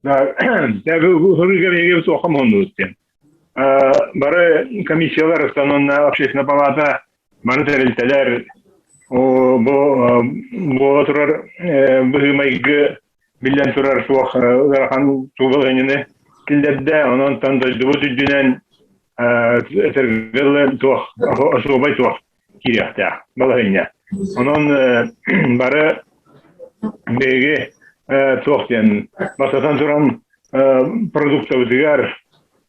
Һырыыга биһиги туохха муһуннубут диэн. Бары комиссиялар, уонна общественная палата, бары тэрилтэлэр бу буола турар быһыы-майгы биллэн турар суох ыарахан тугу киллэрдэ. Онон дойдубут үрдүнэн этэргэ туох особай туох киириэхтээх балаһыанньа. Онон бары биһиги туох диэн бастатан туран продуктабытыгар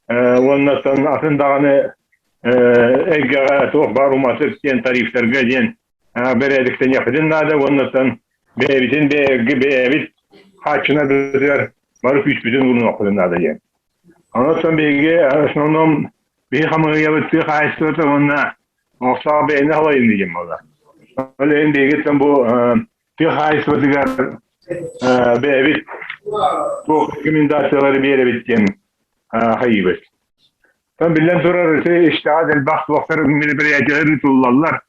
уонна атын даҕаны эйгэҕэ туох баар уматык диэн тарифтарга диэн бэрээдэктэниэхпитин наада уонна бэйэбитин бэйэбит хааччынарбытыгар бары күүспүтүн уурунуохпутун наада диэн. Онон биһиги основном биһи хамыыһыйабыт тыа хаһаайыстыбата уонна Охсоох бэйэни халайын диэн буолла. Ол иһин биһигиттэн бу тыа хаһаайыстыбатыгар бэйэбит туох рекомендациялары биэрэбит диэн хайыыбыт. Там биллэн турар ити истэҕэ элбэх туохтар мероприятиялар ыытыллаллар.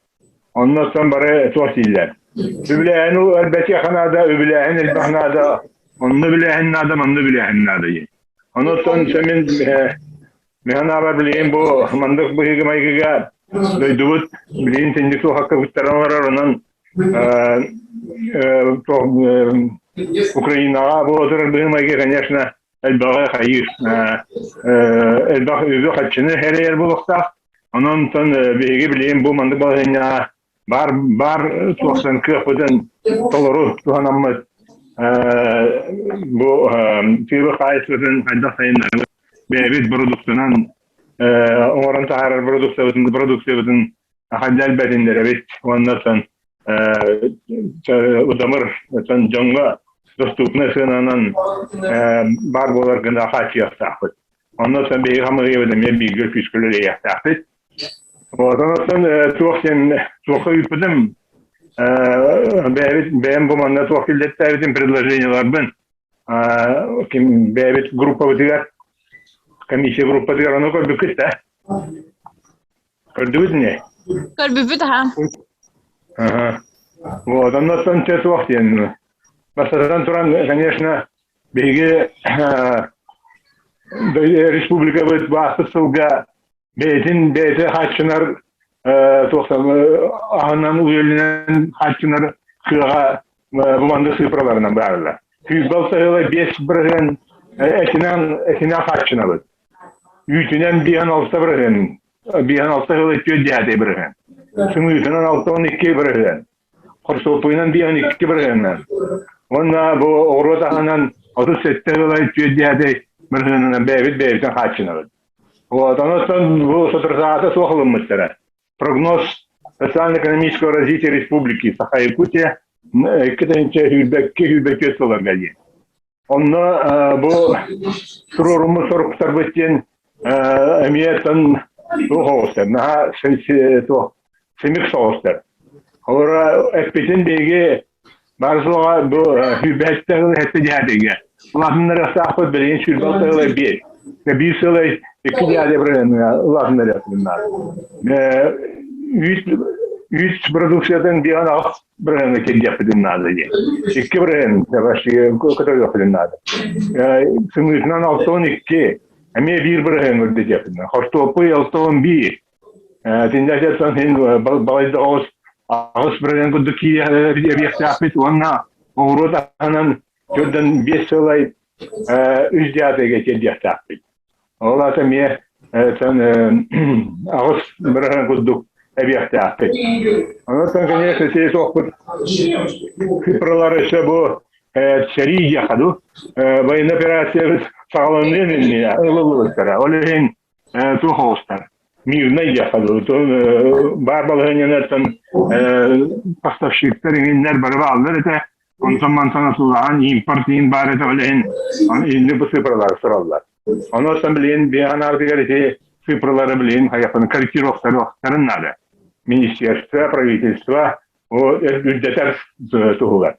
Оннуттан бары туох дииллэр. Үбүлээһин элбэтиэхэ наада, үбүлээһин элбэх наада, онно үбүлээһин наада, манна үбүлээһин наада диэн. Онуттан мин Мин санаабар билигин бу маннык быһыыга-майгыга дойдубут билигин итинник суохакка куттаран олорор, онон Украинаҕа буола турар быһыы-майгы, конечно, элбэҕи хайыыр, элбэх үбү-харчыны эрэйэр буолуохтаах. Онон биһиги билигин бу маннык балаһыанньаҕа баар баар туохтан кыахпытын толору туһанаммыт бу тыа хаһаайыстыбатын хайдах сайыннарабыт бэйэбит бородууктанан оҥорон таһаарар бородууктабытын продукциябытын хайдах элбэтиннэрэбит уонна удамыр дьоҥҥо доступнай сыананан баар буолар гына хааччыйыахтаахпыт. Онно биһиги хамыыһыйабыт эмиэ бииргэ күүскэ үлэлиэхтээхпит. Онон туох диэн туохха ыыппытым бэйэбит бэйэм бу манна туох киллэртээбитим предложениеларбын ким бэйэбит группабытыгар комиссия группатыгар ону көрбүккүт да көрдүгүт ини Көрбүппүт аха. Аха. Вот, оннуттан туох диэн бастатан туран, конечно, биһиги республикабыт бааспыт сылга бэйэтин бэйэтэ хааччынар туохтан аһынан үөлүнэн хааччынар кыаҕа бу маннык цифраларынан баарылар. Сүүс сыла 5% этинэн этинэн хааччынабыт. Үүтүнэн 5-6%, 5-6 сыла 4%. Сымыытынан 6-12%. Хортуоппуйунан 52 бырыһыанынан. Уонна бу оҕуруот аһынан 37 ыла 4 бырыһыанынан бэйэбит бэйэбитин хааччынабыт. Вот, онон бу соторутааҕыта суох ылыммыттара. Прогноз социально-экономического развития Республики Саха-Якутия 2022-2024 сылларга диэн. Онно бу туруоруммут соруктарбыт диэн эмиэ тон туох оҕустар, наһаа туох симик соҕустар. Олора эппитин биһиги баар суоҕа бу сүүрбэһиттэ сыл сэттэ десятыйга. Улаатыннарыахтаахпыт билигин 26 сыл биир. Биир сыл икки десятый улаатыннарыахпытын наада. Үүт үүт продукциятын биир аҕыс бырыһыаҥҥа тиэрдиэхпитин наада диэн. 2% көтөрүөхпүтүн наада. Сымыытынан 62, эмиэ 1% үрдэтиэхпитин. Хортуоппуй 61. Итиннэ син балайда оҕус 8% курдук киириэхтээхпит уонна оҕуруот аһынан төрдөн 5 сылай үс десятыйга тиэрдиэхтээхпит. Ол аата эмиэ 8% курдук эбиэхтээхпит. Онон конечно сии суохпут цифралар өссө бу сэрии диэххэ дуу военная операция саҕаланыан иннинэ ылыллыбыттара. Ол иһин туох оҕустар мирнай диэххэ дуу баар балаһыанньалартан поставщиктар иҥиннэр бары бааллар этэ. Онтон мантан атыллаан импорт иин баар этэ ол иһин инник бу цифралары сураллар. Онон билигин биһиги ардыгар ити цифралары билигин хайахпын корректировкаларын наада. Министерство, правительство үрдэтэр туһугар.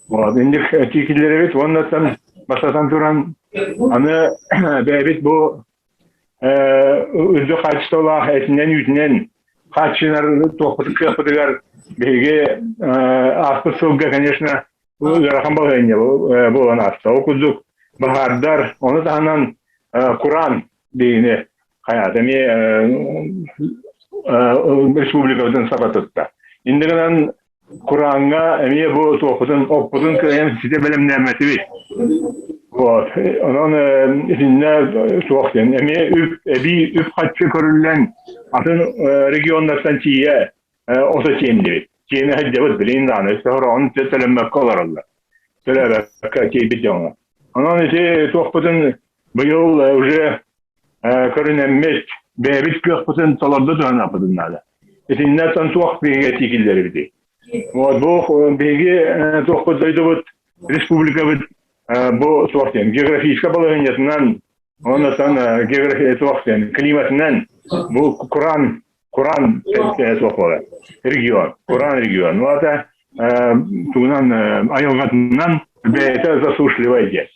Вот, инник этиикилэрибит уонна бастатан туран аны бэйэбит бу үрдүк хаачыстыбалаах этинэн-үүтүнэн хааччынар туохпут кыахпытыгар биһиги ааспыт сылга, конечно, ыарахан балаһыанньа буолан ааста. Ол курдук. Баһаардар, ону таһынан кураан биһигини хайаата эмиэ республикабытын саба тутта. Инньэ гынан курааҥҥа эмиэ бу туохпутун оппутун кыайан ситэ бэлэмнээммэтибит. Вот. Онон итиннэ суох диэн эмиэ үп эбии үп-харчы көрүллэн атын регионнартан тиийэ ото тиэннибит. Тиэнэ сылдьабыт билигин даҕаны өссө сороҕун төлөммөккө олороллор. Төлөөбөккө тиийбит дьоҥҥо. Онон ити туохпутун быйыл уже көрүнэммит, бэйэбит кыахпытын толорду туһаныахпытын наада. Итиннэ туох биһиги этии киллэрибитий? Вот бу биһиги туохпут дойдубут, республикабыт бу туох диэн географическай балаһыанньатынан уонна география туох диэн климатынан бу кураан кураан туох буолар регион кураан регион ну это тугунан айылҕатынан бэйэтэ засушливай диэн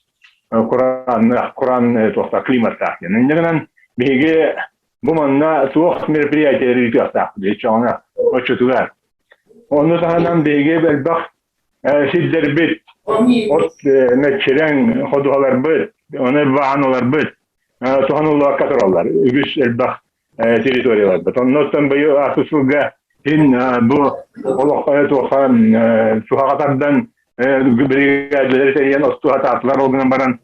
кураан кураан туохта климаттаах диэн инньэ гынан биһиги бу манна туох мероприятие ыытыахтаахпыт чоҥо оччотугар онну таһынан биһиги элбэх сирдэрбит от мэччирэҥ ходуһаларбыт ону баһаналарбыт туһануллубакка тураллар үгүс элбэх территорияларбыт. Оннуттан быйыл ааспыт сылга син бу олоххо туохха туһаҕа тардан биригээдэлэри тэрийэн остуһатаатылар ол гынан баран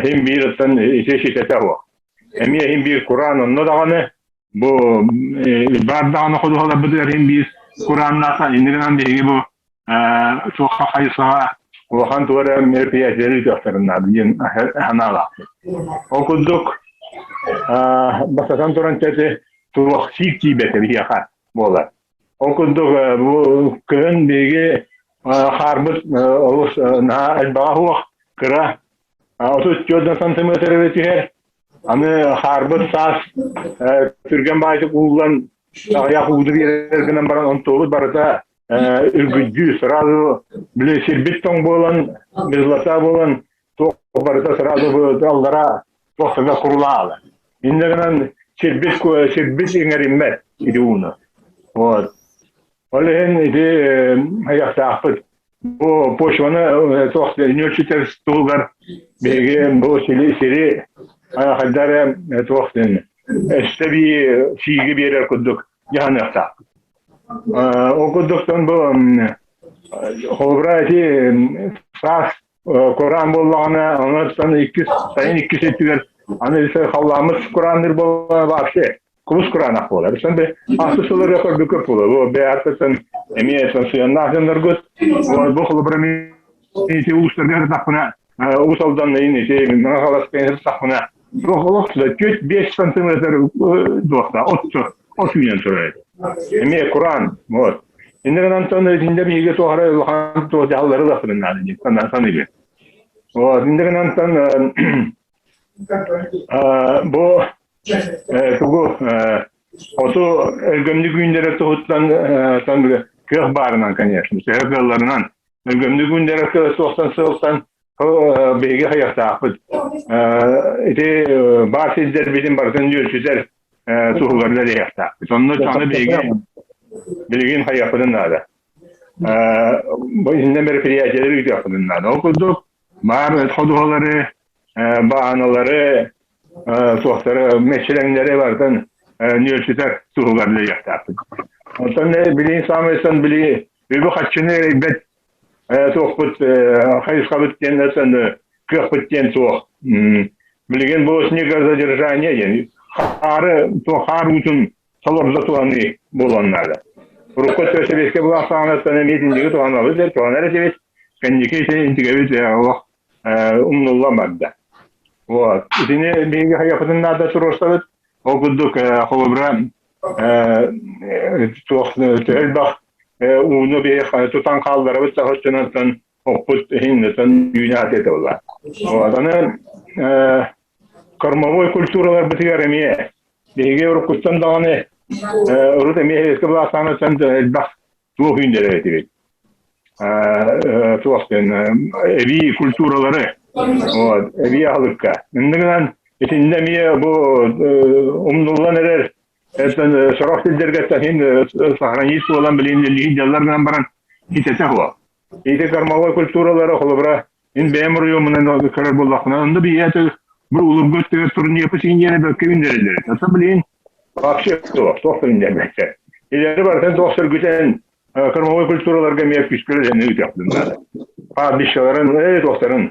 иһин биир оттон ити ситэтэ суох. Эмиэ иһин биир кураан онно даҕаны бу баар даҕаны ходуһаларбытыгар иһин биир курааннаах инньэ гынан биһиги бу туохха хайысхаҕа улахан туох эрэ мероприятиелары ыытыахтарын наада диэн санаалаахпыт. Ол курдук бастатан туран ити туох сиик тиийбэтэ биһиэхэ буолар. Ол курдук бу кыһын биһиги хаарбыт олус наһаа элбэҕэ суох кыра 34 сантиметр эрэ түһэр. Аны хаарбыт саас түргэн баайдык ууллан аҕыйах ууну биэрэр гынан баран онтуобут барыта үргүддүү сразу били сирбит тоҥ буолан мерзлота буолан туох барыта сразу аллара туохтана курулаала инньэ гынан сирбит сирбит иҥэриммэт ити ууну вот ол иһин ити айахтаахпыт бу почваны туох нүөлсүтэр туһугар биһиги бу сири сири хайда эрэ туох диэн өссө бии сииги биэрэр курдук дьаһаныахтаахпыт Ол курдуктан бу холобура ити саас кураан буоллаҕына, онон иккис сайын иккис өттүгэр аны халлааммыт кураанныыр буоллаҕына вообще кубус кураанах буолар. Сэн бе асы сылларга көрбүт көп буолар. Бу бэйэттэн эмиэ сыһыаннаах дьонноргут бу холобура ити улуустарга сырдахпына Уус Алдан ити Мэҥэ Хаҥаласка сырдахпына олох 4-5 сантиметр дуохта от от үүнэн турар этэ. Эмиэ кураан вот. Инньэ гынан итиннэ биһиги туох эрэ улахан туох дьаһаллары ылыахпытын наада диэн саныыбын. Вот инньэ гынан бу тугу оту өлгөмнүк үүннэрэр туһуттан кыах баарынан конечно төһө кыалларынан өлгөмнүк үүннэрэр суохтан сылтан биһиги хайахтаахпыт ити баар сирдэрбитин барытын үөрсүтэр туһугар үлэлиэхтээхпит. Онно аны биһиги билигин хайыахпытын наада. Бу иннэ мероприятиелары ыытыахпытын наада. Ол курдук баар ходуһалары, бааһыналары, суохтары, мэччирэҥнэри барытын нүөлсүтэр туһугар үлэлиэхтээхпит. Оттон билигин саамай били үбү-харчыны эрэйбэт туохпут хайысхабыт диэн кыахпыт диэн суох. Билигин бу снегозадержание диэн хаары хаар уутун толордо туһаныы буолуон наада. Урукку өттө сэбиэскэй былаас саҕанаттан эмиэ итинниги туһанабыт да туһанар этибит. Кэнники ити интигэбит олох умнуллан барда. Вот. Итини биһиги хайыахпытын наада туруорсабыт. Ол курдук холобура туох төһө элбэх ууну биһи тутан хаалларабыт сахаччынан оппут иһин үүнэ сатыата буолла. Вот аны кормовой культураларбытыгар эмиэ биһиги уруккуттан даҕаны урут эмиэ сэбиэскэй былаастаан элбэх туох үүннэрэр этибит. Туох диэн эбии культуралары вот эбии аһылыкка. Инньэ гынан итиннэ эмиэ бу умнуллан эрэр Эттэн сорох сирдэргэ иһин сохранить буолан билин дьаллар гынан баран итэтэ хуа. Ити кормовой культуралары холобура Ин бэйэм оройуоммунан көрөр буоллахпына, онно биһиэхэ бу улургу өттүгэр турньепы сиинньиэрэ бөккө үүннэрэллэр. Оттон билигин вообще суох, туох да үүннэрбэттэр. Илэри барытын туох сөргүтэн кормовой культураларга эмиэ күүскэ үлэни ыытыахпын наада. Пастбищаларын, туохтарын,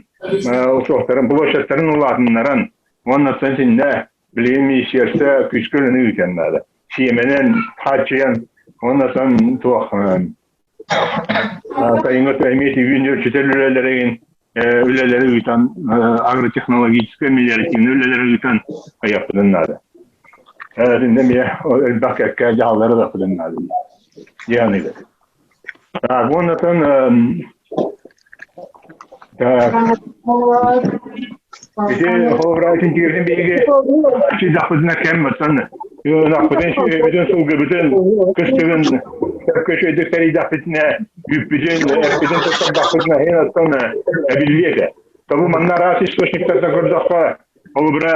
туохтарын, площадьтарын улаатыннаран, уонна синнэ билигин министерство күүскэ үлэни ыытыан наада. Сиэмэнэн хааччыйан, уонна туох Сайыҥҥы эмиэ тибиин сүтэр үлэлэрин үлэлэри ыытан агротехнологическай мелиоративнай үлэлэри ыытан хайыахпытын наада. Итиннэ эмиэ элбэх кэккэ дьаһаллары ылыахпытын наада. Диэн Так, уоннатан так, ити холобура итинтигэрин биһиги сыдахпытына кэм оттон ынахпытын сүөһүбүтүн сылгыбытын кыстыгын көчөйдүк тэрийдэхпитинэ үппүтүн эппитин туттардахпытына иһин оттон эбиллиэ этэ. Тобу манна араас источниктарда көрдөххө холобура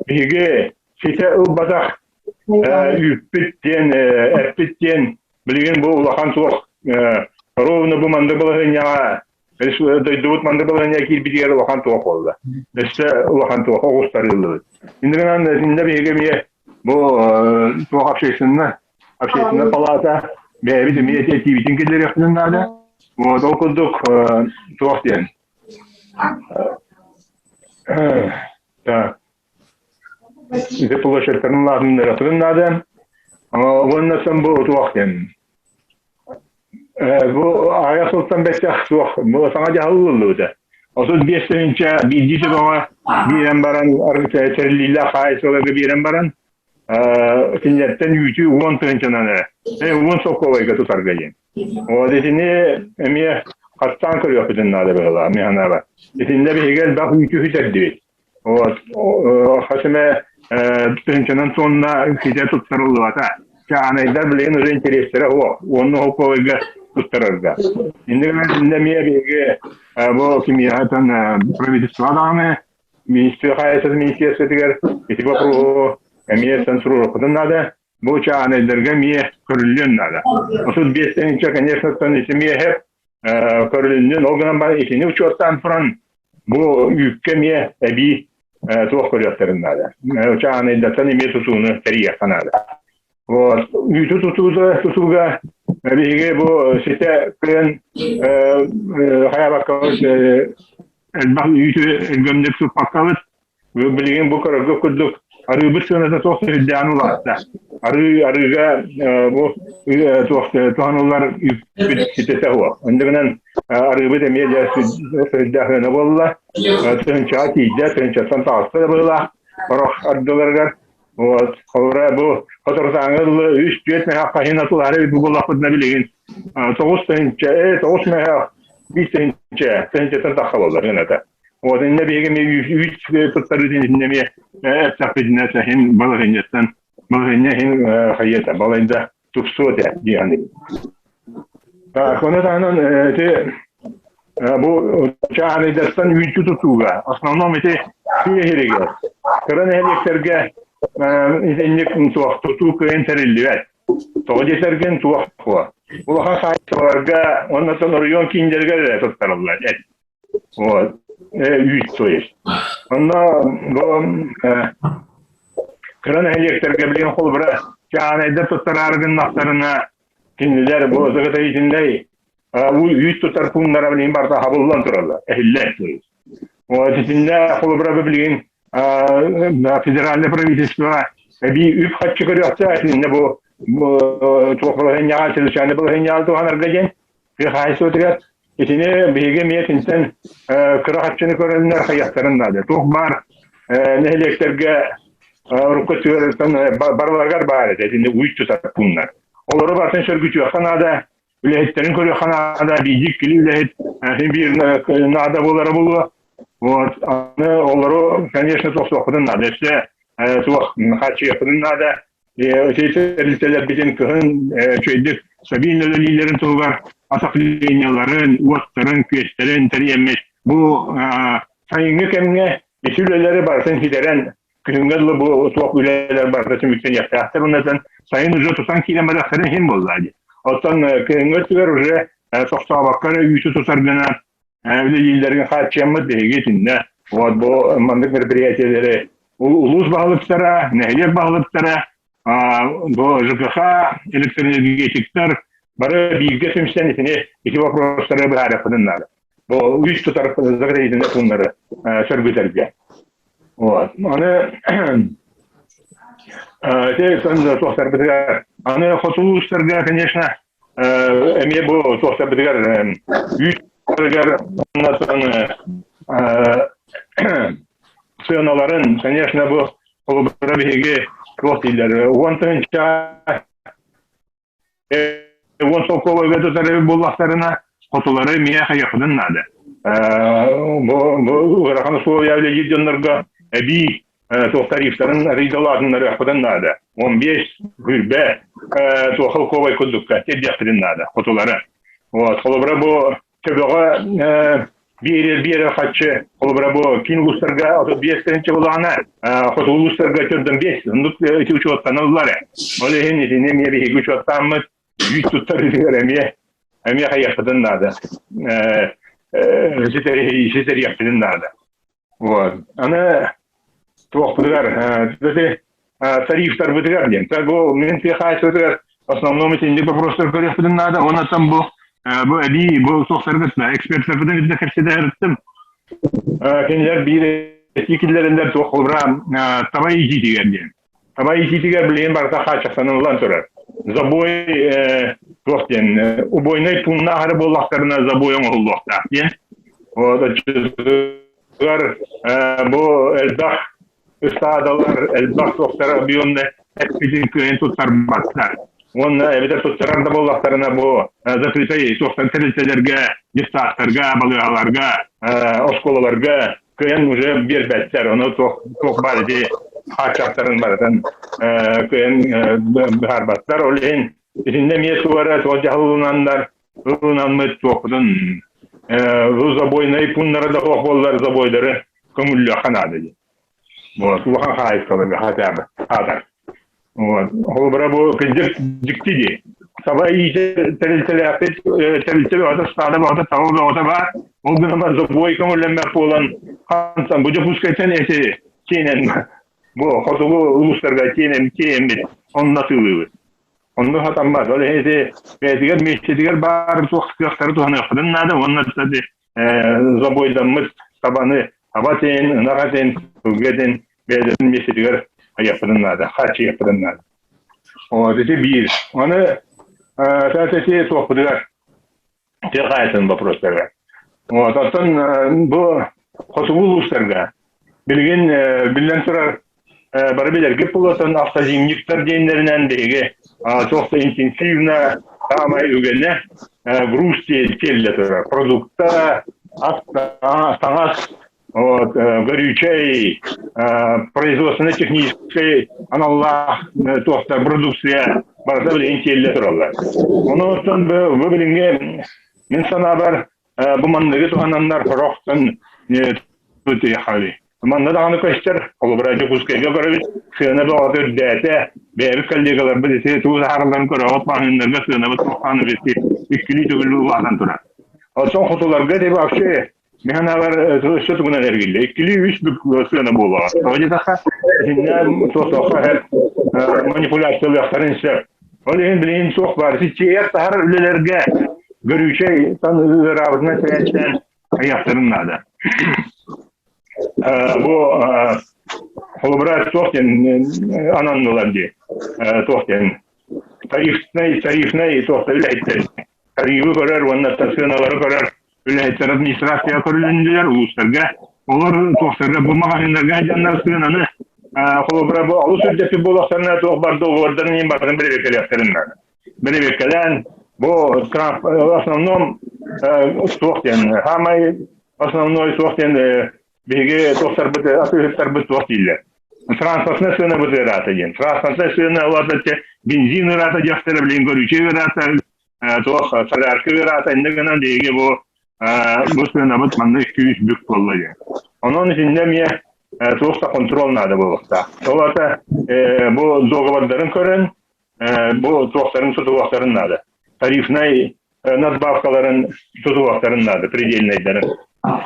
биһиги ситэ ылбатах үүппүт диэн эппит диэн билигин бу улахан суох ровно бу маннык балаһыанньаҕа дойдубут маннык балаһыанньаҕа киирбитигэр улахан туох буолла. Өссө улахан туох оҕустарыыллыбыт. Иннинэн итиннэ биһиги эмиэ бу туох общественная общественная палата бэйэбит эмиэ этиибитин киллэриэхпитин наада. Вот ол курдук туох диэн. Так. Ити площадканы улаатыннарыахпытын наада. Уонна бу туох диэн Бу аҕыйах сылтан бэттэх суох, бу саҥа дьаһал ылыллыбыта. 35 тыһыынча биирдии сөбөҕө биэрэн баран, тэриллиилээх хаһаайыстыбаларга биэрэн баран, кинилэртэн үүтү 10 тыһыынчанан эрэ, 10 солкуобайга тутарга диэн. Вот итини эмиэ хаттаан көрүөхпүтүн наада быһыылаах, мин санаабар. Итиннэ биһиги элбэх үүтү сүтэрдибит. Вот, хас эмэ тыһыынчанан тонна ситэ туттарыллыбата. Чааһынайдар билигин уже интэриэстэрэ суох, уонна холкуоларга туттарарга. Иннигэр эмиэ биһиги бу кимиэхэ правительство даҕаны министр хаһаайыстыбатын министерствотыгар ити боппуруоһу эмиэ туруоруохпутун наада. Бу чааһынайдарга эмиэ көрүллүөн наада. 35 тыһыынча, конечно, ити эмиэ көрүлүннүн, ол гынан баран итини учуоттаан туран бу үүккэ эмиэ эбии туох көрүөхтэрин наада. Чааһынайдартан эмиэ тутууну тэрийиэххэ наада. Вот. Үүтү тутууга, тутууга биһиги бу ситэ кыайан хайаабакка элбэх үүтү өлгөмнүк туппаккабыт. Билигин бу көрөргө курдук арыыбыт сыаната туох да үрдээн улаатта. Арыы арыыга бу туох туһаныллар үппүт ситэтэ суох. Иннигинэн арыыбыт эмиэ дьэ сүрдээх сыана буолла. Тыһыынчаҕа тиийдэ, тыһыынчаттан таҕыста да быһыылаах орох ардыларыгар. Вот, холобура бу соторутааҥы дылы 3-4 мөһөөх хаһыын атылаары бу буоллахпытына билигин 9 тыһыынча, 9 мөһөөх 1 тыһыынча, тыһыынчаттан тахса буолла сыаната. Вот иннэ биһиги эмиэ үүт туттарыытын итиннэ эмиэ эттэхпитинэ иһин балаһыанньаттан балаһыанньа иһин хайыата балайда тупсуо этэ диэхин. Так, ону таһынан ити бу чааһынайдартан үүтү тутууга основном ити тыа иһиригэр кыра нэһилиэктэргэ итинник туох тутуу кыайан тэриллибэт. Тоҕо диэтэргин туох улахан хаһаайыстыбаларга уонна оройуон кииннэригэр эрэ туттарыллар эт. Вот. Үүт то есть. Онно бу кыра нэһилиэктэргэ билигин холобура чааһынайдар туттараары гыннахтарына кинилэр бу заготовительнай үүт тутар пууннара билигин барыта хабыллан тураллар, эһиллэр то есть. Вот итиннэ холобура билигин федеральное правительство эбии үп харчы көрүөхтээх итиннэ бу туох балаһыанньаҕа чрезвычайный балаһыанньаҕа туһанарга диэн тыа хаһаайыстыбатыгар итини биһиги эмиэ итинтэн кыра харчыны көрөннөр хайыахтарын наада. Туох баар нэһилиэктэргэ урукку өттүгэр барыларыгар баар этэ итини уй тутар пууннар. Олору барытын сөргүтүөххэ наада, үлэһиттэрин көрүөххэ наада, биирдии кили үлэһит биир наада буолара буолуо. Вот, аны олору, конечно, тохсуохпутун наада. Өссө туох хааччыйыахпытын наада. Ити тэрилтэлэрбитин кыһын үчүгэйдик сабиин үлэлииллэрин туһугар отоплениеларын, уоттарын, күөстэрин тэрийэммит бу сайыҥҥы кэмҥэ ити үлэлэри барытын ситэрэн күһүҥҥэ дылы бу туох үлэлэр барыта түмүктэниэхтээхтэр уонна сайын уже тутан киирэн барыахтарын иһин буолла дии. Оттон кыһыҥҥы өттүгэр уже тохтообокко эрэ үүтү тутар гына. Үлэлииллэрин хааччыйаммыт биһиги итиннэ вот бу маннык мероприятиелэри улуус баһылыктара, нэһилиэк баһылыктара, бу ЖКХ, электроэнергетиктар бары бииргэ түмсэн итини ити вопростары быһаарыахпытын наада. Бу үс тутар заградительнай пууннары сөргүтэргэ. Вот. Аны ити туохтарбытыгар аны хоту улуустарга, конечно, эмиэ бу туохтарбытыгар үүт сыаналарын, конечно, бу холобура биһиги туох дииллэр, 10 тыһыынча 10 солкуобайга тутар буоллахтарына, хотулары эмиэ хайыахпытын наада. Бу ыарахан условия үлэлиир дьоннорго эбии туох тарифтарын арыйдалаатыннарыахпытын наада. 15 хүрбэ туох солкуобай курдукка тиэрдиэхпитин наада хотулары. Вот, холобура бу төбөҕө биэрэр биэрэр хаччы холобура бу киин улуустарга 35 тыһыынча булаана хоту улуустарга 45 оннук ити учуоттаналлар. Ол иһин итини эмиэ биһиги учуоттааммыт үүт туттар эмиэ эмиэ хайыахпытын наада. Ситэриэхпитин наада. Вот. Аны туохпутугар тарифтарбытыгар диэн. Бу мин тыа хаачыстыбатыгар основном итинник вопростар көрүөхпүтүн наада. Онон бу бу эбии бу суохтаргыт эксперттербитин кытта кэпсэтэ Кинилэр биир этии киллэрэллэр туох холобура таба иитиитигэр диэн. Таба иитиитигэр билигин барыта хааччахтаныллан турар. Забой туох диэн убойнай пуунна аһары буоллахтарына забой оҥоһуллуохтаах диэн. Вот оччотугар бу элбэх ыстаадалар элбэх суохтара объемны эппитин кыайан туттарбаттар. Уонна эбэтэр туттарар да буоллахтарына бу закрытай суохтан тэрилтэлэргэ, детсадтарга, балыыһаларга, оскуолаларга кыайан уже биэрбэттэр. Ону туох туох баар ити хааччахтарын барытын кыайан быһаарбаттар. Ол иһин итиннэ эмиэ туора туох дьаһаллананнар ылынаммыт туохпутун бу забойнай пууннара да суох буоллар забойдары көҥүллүөххэ наада диэн. Вот, улахан хаһаайыстыбаларга хотя бы аатар. Вот. Холобура бу кырдьык дьикти дии. Саба иитэ тэрилтэлээхпит, тэрилтэ бөҕөтө, стада бөҕөтө, таба бөҕөтө баар. Ол гынан баран забой көҥүллэммэт буолан, хантан бу Дьокуускайтан эти тиэнэн бу хотугу улуустарга тиэнэн тиэйэммит онно атыылыыбыт. Онно сатаммат. Ол иһин ити бэйэтигэр миэстэтигэр баар туох кыахтары туһаныахпытын наада уонна забойдаммыт табаны таба этин, ынах этин, сылгы этин бэйэлэрин миэстэтигэр айыахпытын наада, хааччыйыахпытын наада. Вот ити биир. Аны ити туохпутугар тыа хаайытын вопростарыгар. Вот, оттон бу хотугу улуустарга билигин биллэн турар бары билэргит буолуотан автозимниктар диэннэринэн биһиги туох да интенсивно саамай үгэнэ груз тиэллэ турар продукта таҥас вот, горючай производственно-техническэй аналлаах туохта продукция барыта билигин тиэллэ тураллар. Онон бу билиҥҥи мин санаабар бу манныгы туһананнар сорохтон тутуйахали. Манна даҕаны көстөр, холобура Дьокуускайга көрөбүт, сыана бөҕөтө үрдээтэ, бэйэбит коллегаларбыт ити тугу саһаралларын көрөҕүт, маҕаһыыннарга сыанабыт туоххаан эбит иккилии төгүл улаатан турар. Оттон хотуларга ити вообще мин санаабар өссө тугунан эргиллэ. Иккилии үс бүк сыана буолуоҕа. Тоҕо диэтэххэ, итиннэ туохтооххо манипуляциялыахтарын сөп. Ол иһин билигин туох баар, сиччиэйэр таһар үлэлэргэ горючай ыараабытынан сэрээччээн айахтарын наада. Бу холобура туох диэн ананнылар дии. Туох диэн тарифнай тарифнай туох да үлэһиттэр тарифы көрөр уонна сыаналары көрөр үлэһиттэр администрация көрүлүннүлэр улуустарга олор туохтарга бу маҕаһыыннарга дьоннор сыананы холобура бу олус үрдэппит буолуохтарына туох бар договордарын иһин барытын бэрэбиэркэлиэхтэрин наада. Бэрэбиэркэлээн бу в основном туох диэн саамай основной туох диэн биһиги туохтарбыт атыыһыттарбыт туох дииллэр транспортнай сыана быт ыараата диэн транспортнай сыана улаата бензин ыараата диэхтэрэ билигин горючай ыараата туох солярка ыараата иннэ гынан биһиги бу бу сыанабыт манна 200 бүк буолла диэн онон итиннэ эмиэ туох да контрол наада буолуохтаах ол аата бу договордарын көрөн бу туохтарын тутуохтарын наада тарифнай. надбавкаларын тутуохтарын наада, предельнайдарын.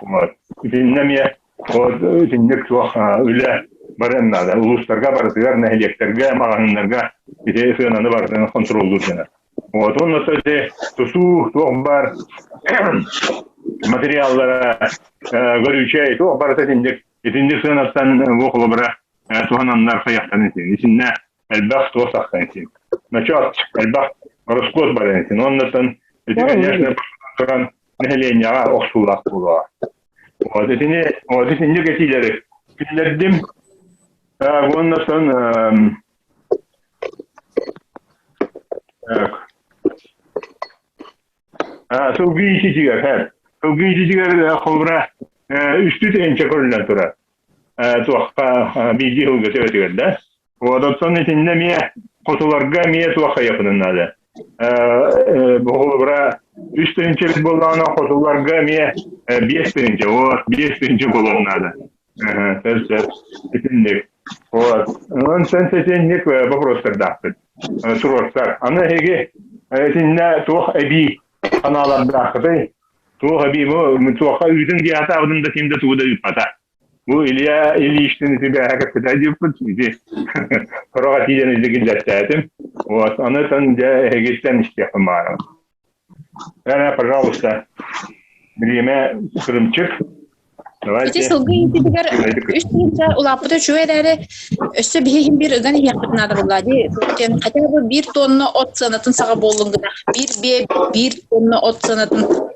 Вот. Итиннэ эмиэ вот итинник туох үлэ барыан наада. Улуустарга барытыгар, нэһилиэктэргэ, маҕаһыыннарга ити сыананы барытын хонтуруоллуур гына. Вот онно ити тутуу туох баар материаллара көрүүчэй туох барыта итинник итинник сыанаттан бу холобура туһананнар хайахтан итин итиннэ элбэх туох тахсан итин ночоот элбэх ороскуот баран итин оннотон ити конечно туран нэһилиэнньэҕэ охсуулаах буолуоҕа вот итини вот итинник этиилэри киллэрдим уоннатан сылгы иитиитигэр сылгы иитиитигэр холобура үстүү тыһыынча көрүллэн турар туохха биирдии сылга төбөтүгэр да. Вот оттон итиннэ эмиэ хотуларга эмиэ туох хайыахпытын наада. Холобура 3 тыһыынча эбит буоллаҕына хотуларга эмиэ 5 тыһыынча, вот 5 тыһыынча буолуон наада. Сөп сөп. Итинник. Вот. Онон сен сэтинник вопростардаахпыт. Туруорсар. Аны эһиги итиннэ туох эбии санаалардааххытый? Туох эбии бу туохха үүтүн диэхэ да ким да тугу да ыыппата. Бу Илья Ильичтин ити бээһэ кэпсэтэ диэппит ити сороҕо тиийэн илдьэ киллэртээтим. Вот, аны тан дьэ эһигиттэн истиэхпин баҕарабын. Эрэ, пожалуйста, бириэмэ кырымчык. Ити сылгы иитиитигэр 3 тыһыынча улааппыта үчүгэй эрээри, өссө биһи иһин биир ыган иһиэхпит наада буолла дии. Хотя бы 1 тонна от сыанатын саҕа буоллун гына. Биир биэ 1 тонна от сыанатын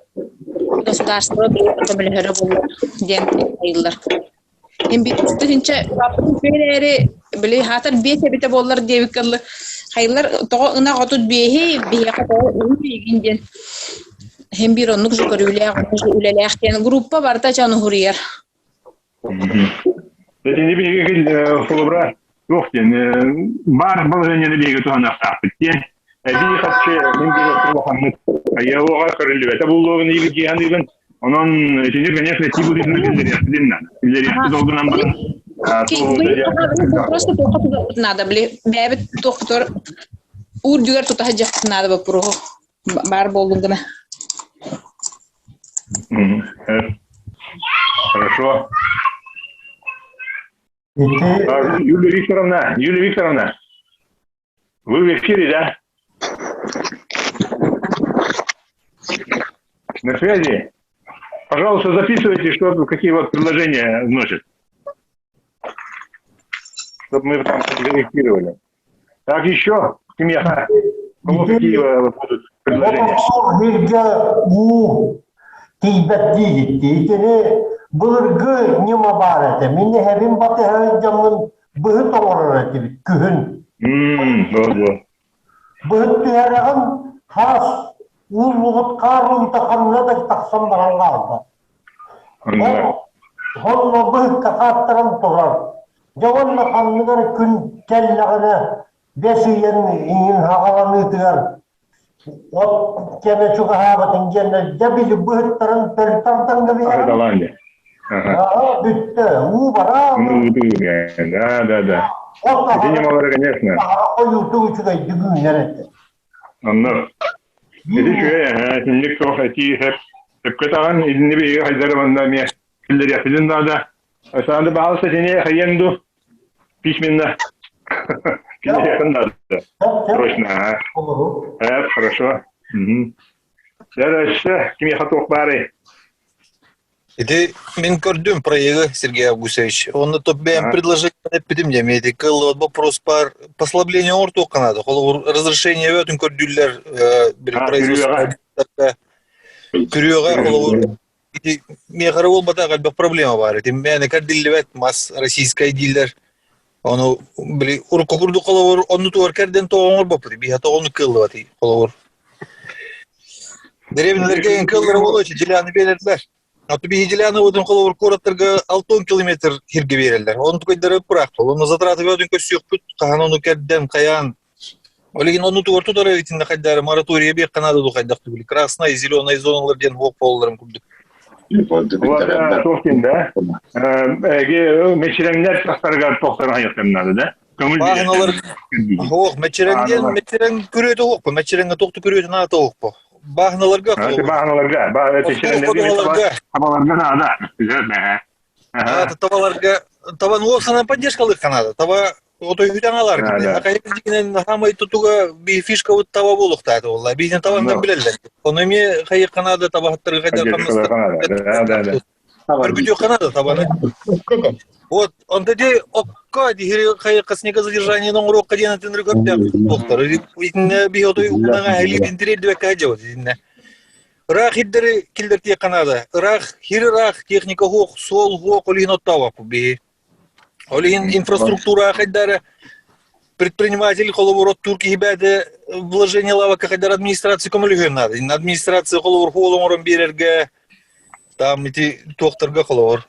государство көмөлөһөрө буоллар диэн ыйыллар. Ин 1 тыһыынча улааппытын үчүгэй эрээри, били хаатар биэс эбитэ буоллар диэбиккэ дылы, хайылар тоҕо ынах 35-и, биһиэхэ тоҕо уһун игин диэн Иһин биир оннук же көрүүлээх, оннук же үлэлээх диэн группа барыта дьон уһуруйар. Итини биһиги холобура туох диэн баар балаһыанньаны биһиги туһаныахтаахпыт диэн эбии харчы мин биир улаханнык айыаҕа көрүллүбэтэ буолуоҕун дии саныыбын. Онон итини, конечно, этии быһыытынан киллэриэхпитин наада. Киллэриэхпит ол гынан баран Просто туохха тутуохпут наада, били бэйэбит туохпутугар уурдүгэр тута сылдьыахпыт наада боппуруоһу баар буоллун гына. Хорошо. Ити Юлия Викторовна, Юлия Викторовна, вы в эфире, да? На связи? Пожалуйста, записывайте, что, какие вот предложения вносят. Чтобы мы там корректировали. Так, еще, семья. Кого какие будут предложения? Бииргэ уу тиийбэт диигит. Итини былыргы ньыма баар этэ. Мин эһэбин батыһа дьоммун быһыт оҥорор этибит күһүн. Вот. Быһыт түһэрэҕин хаас ууллубут хаар уута ханна да тахсан баран хаалбат. Онно быһыкка хааттаран турар. Дьэ уонна ханныгар күн кэллэҕинэ бэс ыйын иҥин хаҕаланыытыгар от кэмэ чугаһаабытын диэннэр дьэ били быһыттарын төл тардан кэбиһэҕин. Аа, бүттэ. Уу бараа. Да, да, да. От Ити ньымалары, конечно. Ойуутук үчүгэйдик үүнэр этэ. Онно. Ити үчүгэй, итинник туох этии сөп. Сөпкө таҕан, итинни биһиги хайдары манна эмиэ киллэриэхпитин наада. Саанды баһаалыста итини хайыаҥ ду? Письменно. Киллэриэххин наада. Срочно, ага. Хорошо. Дальше кимиэхэ туох баарый? Ити мин көрдүм проегы, Сергей Августович. Онно то бэйэм предложение эппитим дьэ, ити кыллыбат вопрос бар послабление оҥортуохха наада. Холобур, разрешение өтүн көрдүүллэр производство күрүөҕэ холобур ити миэхэ эрэ буолбатах элбэх проблема баар. Ити мээнэ кэрдиллибэт мас российскай дииллэр. Ону били урукку курдук холобур онну тугар кэрдэн тоҕо оҥорбоппут. Биһа тоҕону кыаллыбат холобур. Дэриэбинэлэргэ кыаллара буолуо деляны биэрэллэр. А то биһи деляны отун холобур куораттарга 6 километр хиргэ биэрэллэр. Оны тукайдары пыраахтал. Оны затраты бөтүн көрсүөхпүт, хаһан ону кэрдэн, хайаан. Ол иһин ону тугар тутар эбитиннэ хайдары моратория биэххэ наада ду хайдах түгүл. Красная и зеленая зоналар диэн хуох буолалларын курдук. Вот туох диэн да? Эги мечиреҥнэр тахсарыгар тохтор хайыахтарын наада да? Көҥүл Бааһыналар Ох, мечереҥ диэн мечереҥ күрүөтэ оһохпо, мечереҥҥэ тохту күрүөтүн аата оһохпо. Бааһыналарга Аты бааһыналарга, Ходуһаларга. Табаларга наада. Табаларга табан уопсанан поддержкалык канада. Таба отойүтэн алар. Акайдигинен хамай тутуга би фишка вот таба болуктааты болла. Биһин табандан билеллер. Ону эми хайы канада табахаттарга хайдар хамнаста. Да, да, да. Өргүтүө канада табаны. Вот, онто ди окко дихири хайы снегозадержание оҥоруохха диэн атыныры көптөөх туохтар. Итиннэ биһи отой унаҥа элитин тириэрдибэккэ дьабыт итиннэ. Ыраах хирдэри киллэртиэ Канада. Ыраах, хир ыраах, техника хуох, суол хуох, ол иһин оттообоппут биһи. Ол иһин инфраструктура хайдары предприниматель холобур оттуур киһи бэйэтэ вложение лавака хайдар администрация көмөлөһүөн наада. Администрация холобур хуол оҥорон биэрэргэ там ити туохтарга холобур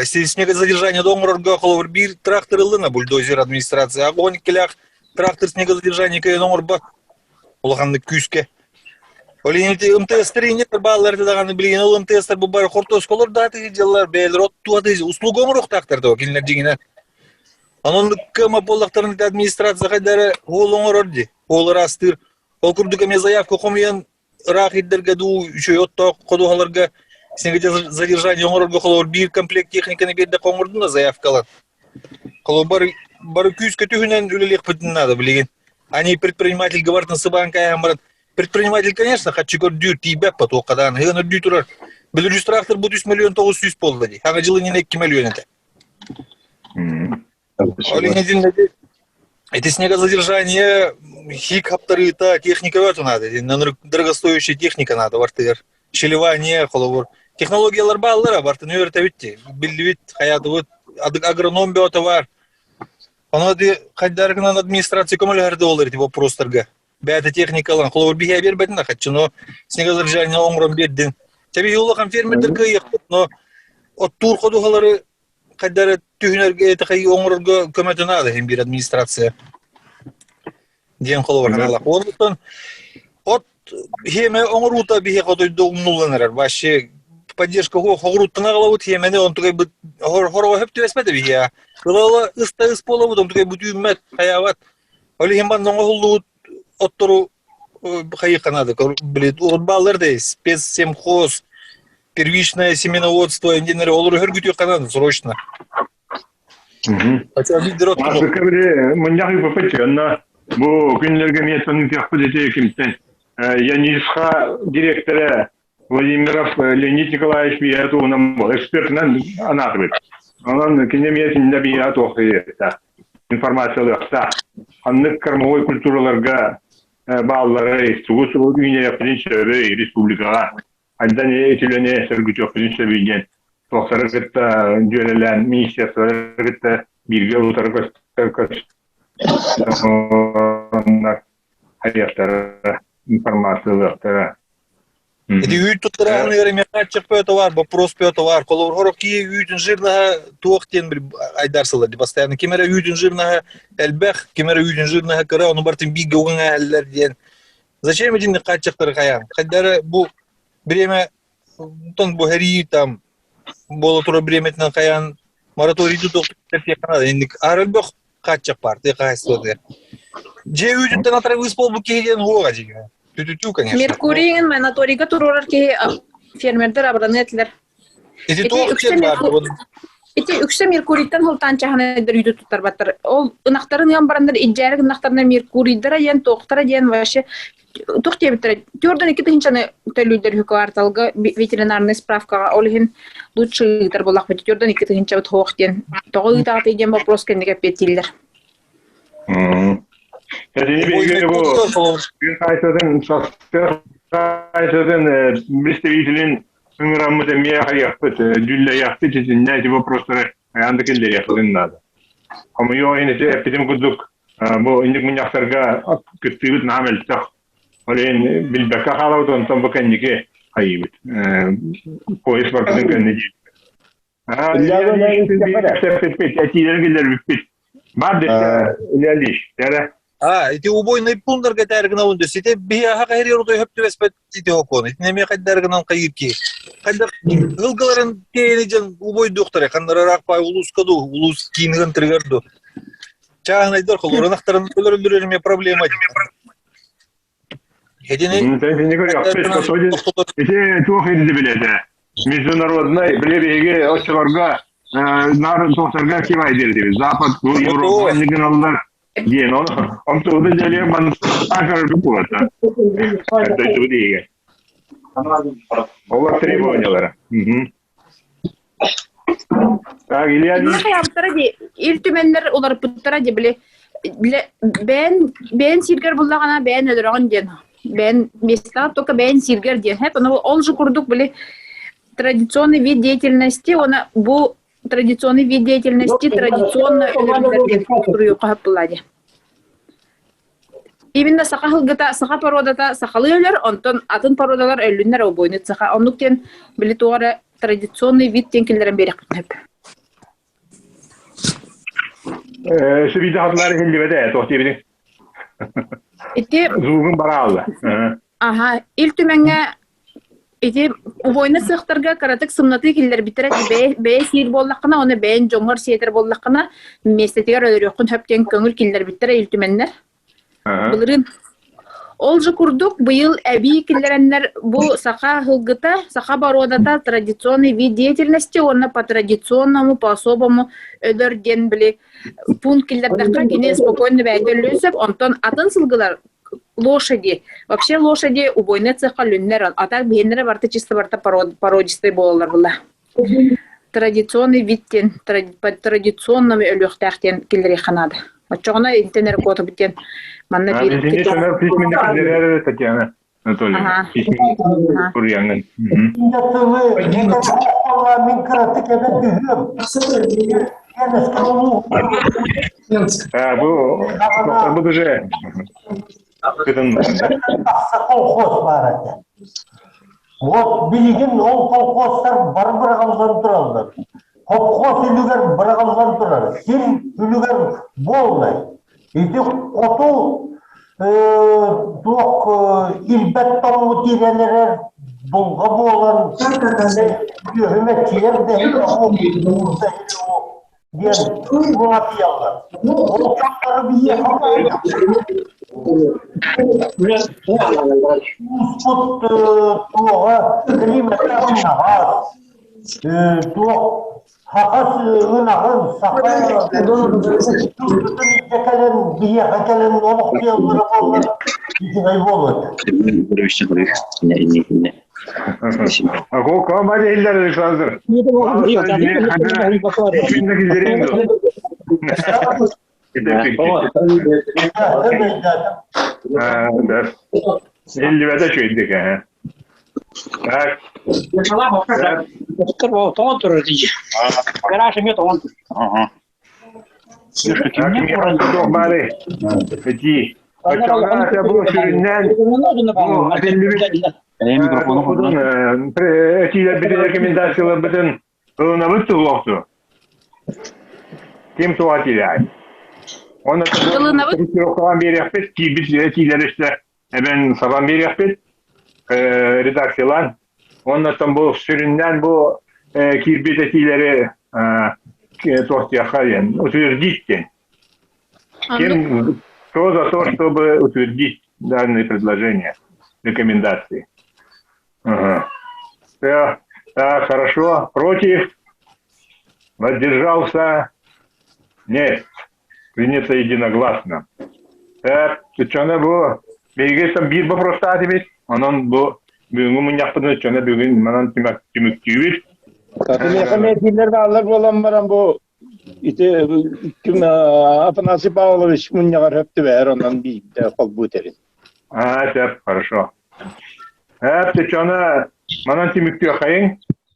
снегозадержание оҥорорго холобур биир трактор ыллына бульдозер администрация огонь иккилээх трактор снегозадержание кыайан оҥорбот улаханнык күүскэ. Ол иһин ити МТС-тэр инньэ бааллар даҕаны билигин ол МТС-тэр бу бары хортуоскалар да дьыллар бэйэлэр оттуаты услуга оҥоруохтаахтар да кинилэр дьиҥинэн. Онон кыама буоллахтарын администрация хайдары уол оҥорор дии. Уол ыраастыыр. Ол курдук эмиэ заявка хомуйан ыраах ирдэргэ дуу үчүгэй оттоох ходуһаларга снегозадержание оҥорорго холобур биир комплект техниканы биэрдэххэ оҥордун да заявкалар. Холобур бары күүскэ түһүнэн үлэлиэхпитин наада билигин. Они предприниматель говорит сыбаан кайан баран предприниматель, конечно, хаччы көрдүүр тиийбэт потуоххадаан ыһыан үрдүү турар. Беларусь трактор бу 3 миллион 900 буолла дии. Хаҥа дьылы иннинэ 2 миллион этэ. Ол иһин эти снегозадержание хик хаптарыыта техника өтө надо. Дорогостоящая техника надо бартыгар. Щелевание, холобур. Технологиялар бааллара бартын үөртэбит биллибит хаятыбыт агроном бөтө бар. Ону хайдаргынан администрация көмөлөһөрдө болар эти вопростарга. Бэйэтэ техникалан холобур биһиэ биэрбэтин хаччы, но снегозадержание оҥорон биэрдин. Тэби улахан фермердер кыайыахпыт, но оттуур ходуһалары хайдары түһүнэргэ этэхэй оҥорорго көмөтө наада иһин биир администрация диэн холобур ханалах. Онтон от хиэмэ оҥоруута биһиэхэ отойдо умнуллан эрэр. Вообще поддержка хоҕуруттан аҕалабыт хиэмэни онтукайбыт хороҕо хөп түбэспэтэ биһиэ. Ыла-ыла ыста ыс буолабыт онтукайбыт үүммэт, хайаабат. Ол иһин манна оҥоһуллубут оттору хайыахха наада, блин, урут бааллар да спецсемхоз, первичное семеноводство инженеры олору хөргүтүөххэ наада срочно. Хотя лидер Аасыкка били мунньах ыыппыт онно бу күннэргэ миэстэн ыытыахпыт ити кимтэн Янисха директора Владимиров Леонид Николаевич биһиэхэ туһунан экспертынан анаатыбыт. Онон кини эмиэ итиннэ биһиэхэ туох информациялыахтаах. Ханнык кормовой культураларга бааллары, тугу үүнэриэхпитин сөбүй республикаҕа, хайдан итилэни сөргүтүөхпүтүн сөбүй диэн туохтары кытта дьүөрэлээн министерстволары кытта бииргэ утары көстөр хайыахтара, информациялыахтара. Ити үүт туттарааһыныгар эмиэ хааччах бөтө бар, вопрос бөтө бар. Холобур, хорох киһи үүтүн жирнаһа туох диэн айдарсылар ди постоянно. Ким эрэ үүтүн жирнаһа элбэх, ким эрэ үүтүн жирнаһа кыра, ону бартын бииргэ уган ээһэллэр диэн. Зачем итинник хааччахтары хайаан? Хайдары бу бириэмэ тон бу һэрии там буола турар бириэмэтинэн хайаан мораторий тутуох инник аар элбэх хааччах баар тыа хаһаайыстыбатыгар. Дьиэ үүтүттэн атарабыыс буолбут киһи диэн уоҕа дьиҥэ. Түтүтүү, конечно. Меркурийын монаторийга туруорар киһи фермердэр абыраныа этилэр. Ити туох диэн баар Ити үксэ Меркурийтан сылтаан чаһынайдар үүтү туттарбаттар. Ол ынахтарын ыан бараннар идьээрик ынахтарына Меркурийдара диэн туохтара диэн вообще туох диэбиттэрэ 42 тыһыынчаны төлүүллэр үһү кварталга ветеринарнай справкаҕа ол иһин лучше ыытар буоллахпыт 42 тыһыынчабыт суох диэн тоҕо ыытаҕытый диэн вопрос кэнники эппиэттииллэр. Представителин ыҥыраммыт эмиэ хайыахпыт, дьүллэйиэхпит итиннэ ити вопростары хайаан да киллэриэхпитин наада. Хомойуох иһин ити эппитим курдук бу инник мунньахтарга кыттыыбыт наһаа мөлтөх. Ол иһин билбэккэ хаалабыт, онтон бу кэнники хайыыбыт. Поезд барбытын кэннэ диир. Этиилэрин киллэрбиппит. Бар десе Илья Ильич, А, ити убойный пунктарга тааргынан дөс. Ити биһи хаһыр отой хөп түбэспэт ити хокуон. Ити неме хайдаргынан кайыр ки. Хайдар ылгыларын тээни дьон убойдуохтара. Ханнарыраах пай улууска ду, улуус киинигин тырыгар ду. Чааһынайдар холуранахтарын өлөрөллөр эмиэ проблема. Итини Ити туох ирдэбилэ Международный били биһиги оччолорго наар туохтарга кивайдыр Запад Европа гыналлар диэн он онтугу дьэлиэ ман акарбы буолата дойдубут иһигэр Олор требованиялара. Так, Илья Хайаабыттара ди ил түмэннэр уларыппыттара ди били бэйэн бэйэн сиргэр буллаҕына бэйэн өлөрөҕүн диэн бэйэн места только бэйэн сиргэр диэн хэп ол же курдук били традиционный вид деятельности она бу традиционный вид деятельности традиционно өлөрүллэр диэн суруйуохха сөп буолла дии. Именно саха сылгыта, саха породата сахалыы өлөр, онтон атын породалар өллүннэр обойнут саха. Оннук диэн били туох эрэ традиционный вид диэн киллэрэн биэриэхпитин сөп. Сүбүйдэ хатылар иһиллибэтэ, туох диэбитиҥ? Ити Зуугун бараалла. Аха, Ил Түмэҥҥэ ити убойна сыахтарга кыратык сымнатыы киллэрбиттэрэ бэйэ, бэйэ сиир буоллаххына, уонна бэйэн дьоҥҥор сиэтэр буоллаххына, миэстэтигэр өлөрүөххүн сөп диэн көҥүл киллэрбиттэрэ Ил Түмэннэр. Былырыын. Ол же курдук быйыл эбии киллэрэннэр бу саха сылгыта, саха боруодата традиционный вид деятельности уонна по традиционному, по особому өлөр диэн били пункт киллэрдэххэ кини спокойно бэйэтэ өлүөн сөп, онтон атын сылгылар лошади. Вообще лошади убойный цехха лүннэр, а так биһиэннэрэ барыта чисто барыта породистый буолаллар була. Традиционный вид диэн, по традиционному өлүөхтээх диэн киллэриэххэ наада. Оччоҕуна интэн эрэ куотабыт диэн манна биир Итини письменник киллэрэр Татьяна Анатольевна. Письменник суруйаҥҥын. Мин кыратык эбэ түһүөм. Бу бу уже Тахса колхоз баар этэ. Вот билигин ол колхозтар бары быраҕыллан тураллар. Колхоз үлүгэр быраҕыллан турар. Сир үлүгэр буоллай. Ити хоту туох ирбэт тоҥу тиирэн эрэр дулҕа буолан үөһүмэ киэр да диэн муҥатыйаллар. Ол дьахтары биһиэхэ Ууспут туоҕа климата ыннаҕас, туох хахас ынаҕын саха илдьэ кэлэн биһиэхэ кэлэн олохтуйаллара буоллар үчүгэй буолуо этэ. Кoma değiller Alexander. Иллибэтэ үчүгэйдик ээ. Так. Тоҕон турар дии. Гараж эмиэ тоҕон турар. Туох баарый? Этии. Оччоҕо бу сүрүннээн бу этиллибит этиилэрбитин рекомендацияларбытын ылынабыт туһуохту. Ким туға тиийэр? Оны Ылынабыт. биэриэхпит, киирбит этиилэр өссө эбэн сабан биэриэхпит, редакциялаан. Оннуттан бу сүрүннээн бу киирбит этиилэри туохтуохха диэн, утвердить диэн. Кем, кто за то, чтобы утвердить данные предложения, рекомендации? Ага. Так, так, хорошо. Против? Воздержался? Нет. Принято единогласно. Так, чана бу биһиги биир боппуруостаах этибит. Онон бу бүгүҥҥү мунньахпытын чана бүгүн манан түмүктүүбүт. Миэхэ этиилэр бааллар буолан баран бу ити ким Афанасий Павлович мунньаҕар сөп түбэһэр онон биирдэ холбуу этэбин. А, сөп, хорошо. Эп, чана манан түмүктүөххэйиҥ.